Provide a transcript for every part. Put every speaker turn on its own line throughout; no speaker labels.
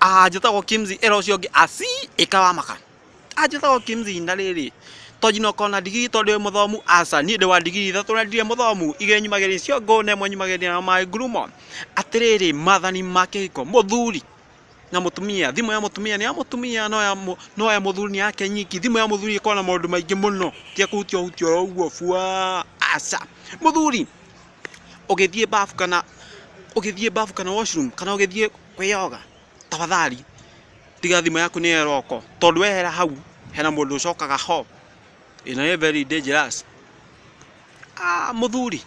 Njĩtagwo Kimzi ĩra ũcio ũngĩ aci ĩka wa maka. Njĩtagwo Kimzi na rĩrĩ to nginya ũkorwo na ndigiri tondũ wĩ mũthomu, aca, niĩ ndĩ wa ndigiri ithatũ na ndirĩ mũthomu, igĩrĩ nyumagĩria ciongo na ĩmwe nyumagĩria na maĩ ngurumo. Atĩrĩrĩ, mathani ma kĩhiko, mũthuri na mũtumia, thimũ ya mũtumia nĩ ya mũtumia, no ya mũthuri nĩ yake nyiki. Thimũ ya mũthuri ĩkoragwo na maũndũ maingĩ mũno, ti ya kũhutio hutio oro ũguo bua, aca. Mũthuri ũgĩthiĩ bafu kana ũgĩthiĩ bafu kana washroom kana ũgĩthiĩ kwĩyoga, tafadhali tiga thimũ yaku nĩyo ĩroko, tondũ wehera hau hena mũndũ ũcokaga ho, ĩno nĩ very dangerous. Mũthuri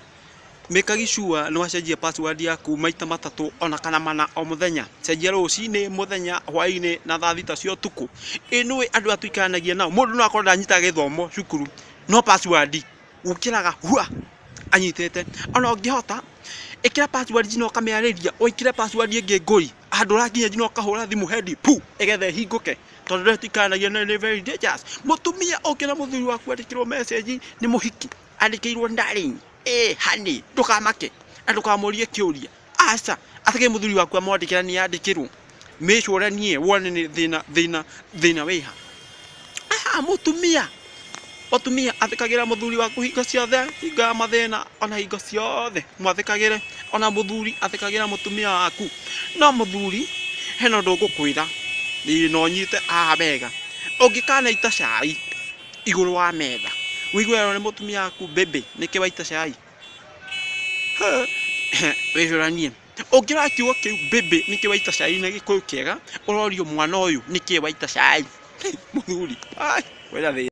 mĩkagi sure nĩ wacenjia password yaku maita matatũ ona kana mana o mũthenya. Cenjia rũcinĩ, mũthenya, hwaĩ-inĩ na thaa thita cia ũtukũ. Ĩ nĩũĩ andũ aya tũikaranagia nao, mũndũ no akorwo ndanyitaga gĩthomo cukuru, no password gũkĩraga hua anyitĩte. Ona ũngĩhota ĩkĩra password nginya ũkamĩarĩria, wĩkĩre password ĩngĩ ngũi, handũ ũrakinya nginya ũkahũra thimũ hendi pu ĩgetha ĩhingũke, tondũ andũ aya tũikaranagia nao nĩ very dangerous. Mũtumia ũngĩona mũthuri waku andĩkĩrwo message nĩ mũhiki, andĩkĩirwo darling, ĩ honey, ndũkamake na ndũkamũrie kĩũria, aca, atige mũthuri waku amwandĩkĩra nĩ andĩkĩrwo, mĩcũranie wone nĩ thĩna thĩna thĩna wĩha. Mũtumia mũtumia athĩkagĩra mũthuri waku hingo ciothe, hingo ya mathĩna ona hingo ciothe mwathĩkagĩre, ona mũthuri athĩkagĩra mũtumia waku. No mũthuri hena ũndũ ngũkwĩra na ũnyite haha wega, ũngĩkanaita cai igũrũ wa metha ũigue werwo nĩ mũtumia waku, baby nĩkĩ waita cai, wĩcũranie. Ũngĩrora kiugo kĩu baby nĩkĩ waita cai na Gĩkũyũ kĩega, ũrorio mwana ũyũ nĩkĩ waita cai. Mũthuri, wĩna thĩna.